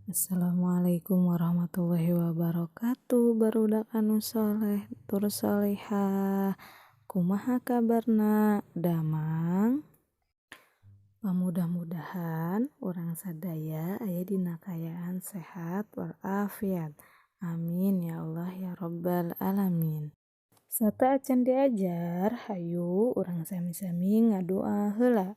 Assalamualaikum warahmatullahi wabarakatuh, barudak anu soleh tur solehah. Kumaha kabarna, damang? Pamudah-mudahan urang sadaya aya dina kaayaan sehat walafiat, amin ya Allah ya robbal alamin. Sateuacan diajar, hayu urang sami-sami ngadoa heula.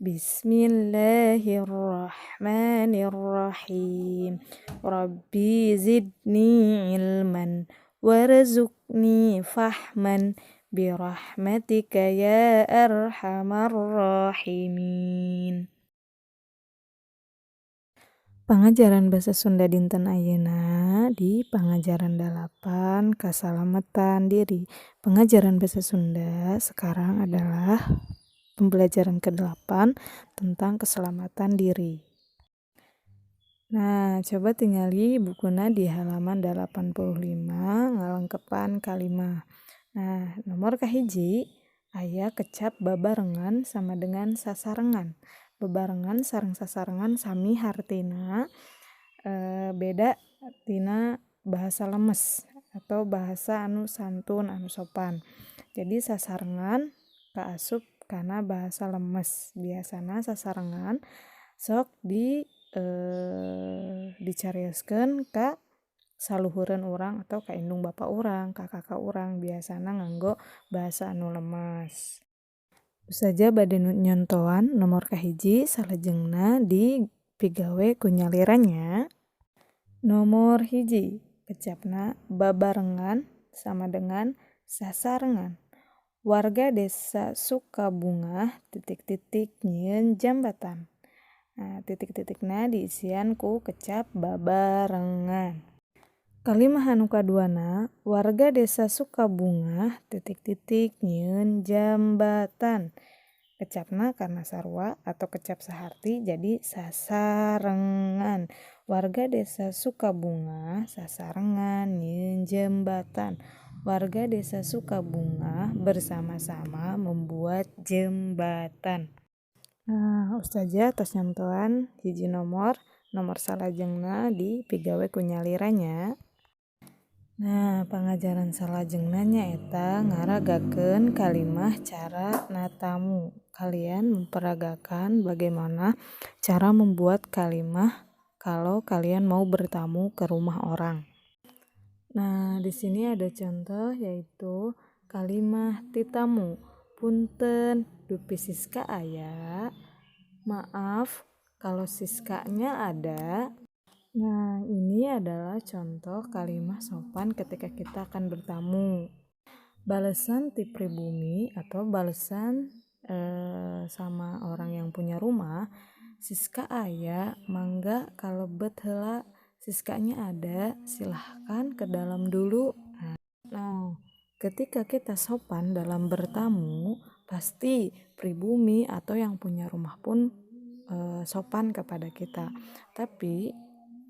Bismillahirrahmanirrahim. Rabbi zidni ilman warzuqni fahman birahmatika ya arhamar rahimin. Pangajaran bahasa Sunda dinten ayeuna di pangajaran 8, kasalamatan diri. Pengajaran bahasa Sunda sekarang adalah pembelajaran ke-8 tentang keselamatan diri. Nah, coba tingali bukuna di halaman 85, ngalengkepan kalimah. Nah, nomor kahiji aya kecap babarengan sama dengan sasarengan. Bebarengan sareng sasarengan sami hartina, beda tina bahasa lemes atau bahasa anu santun, anu sopan. Jadi sasarengan kaasup kana bahasa lemes. Biasana sasarengan sok dicarioskeun ka saluhureun urang atau ka indung bapa urang, ka kakak urang, biasana nganggo bahasa anu lemes. Ustazah bade nyontohan nomor kahiji, salajengna dipigawe ku nyalira nya. Nomor 1, kecapna babarengan sama dengan sasarengan. Warga desa Sukabungah titik-titik nyieun jambatan. Nah, titik-titikna diisian ku kecap babarengan. Kalimah anu kaduana, warga desa Sukabungah titik-titik nyieun jambatan. Kecapna karena sarua atau kecap saharti, jadi sasarengan. Warga desa Sukabungah sasarengan nyieun jembatan. Warga desa Sukabungah bersama-sama membuat jembatan. Nah, ustazah tos nyontohan hiji nomor, nomor salajengna dipigawe ku nyalira nya. Nah, pangajaran salajengna nyaeta ngaragakeun kalimah cara natamu. Kalian memperagakan bagaimana cara membuat kalimah kalau kalian mau bertamu ke rumah orang. Nah, di sini ada contoh, yaitu kalimah titamu. Punten, dupi Siska aya? Maaf, kalau Siskanya ada. Nah, ini adalah contoh kalimah sopan ketika kita akan bertamu. Balesan ti pribumi atau balesan sama orang yang punya rumah, Siska aya, mangga kalebet heula. Siskanya ada, silahkan ke dalam dulu. Nah, ketika kita sopan dalam bertamu, pasti pribumi atau yang punya rumah pun sopan kepada kita. Tapi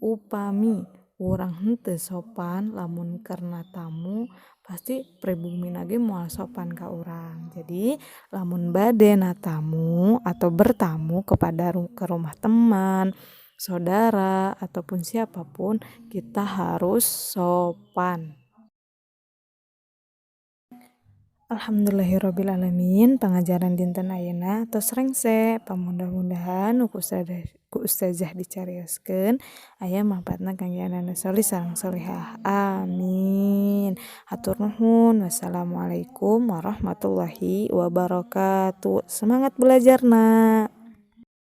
upami urang henteu sopan lamun keur natamu, pasti pribumi ge moal sopan ka urang. Jadi lamun bade natamu atau bertamu kepada ke rumah teman, saudara, ataupun siapapun, kita harus sopan. Alhamdulillahirobbilalamin, pangajaran dinten ayeuna tos rengse. Pamudah-mudahan ku ustazah dicarioskeun aya mangpaatna kangge ananda soleh sareng solehah, amin. Hatur nuhun, wassalamualaikum warahmatullahi wabarakatuh. Semangat belajarna.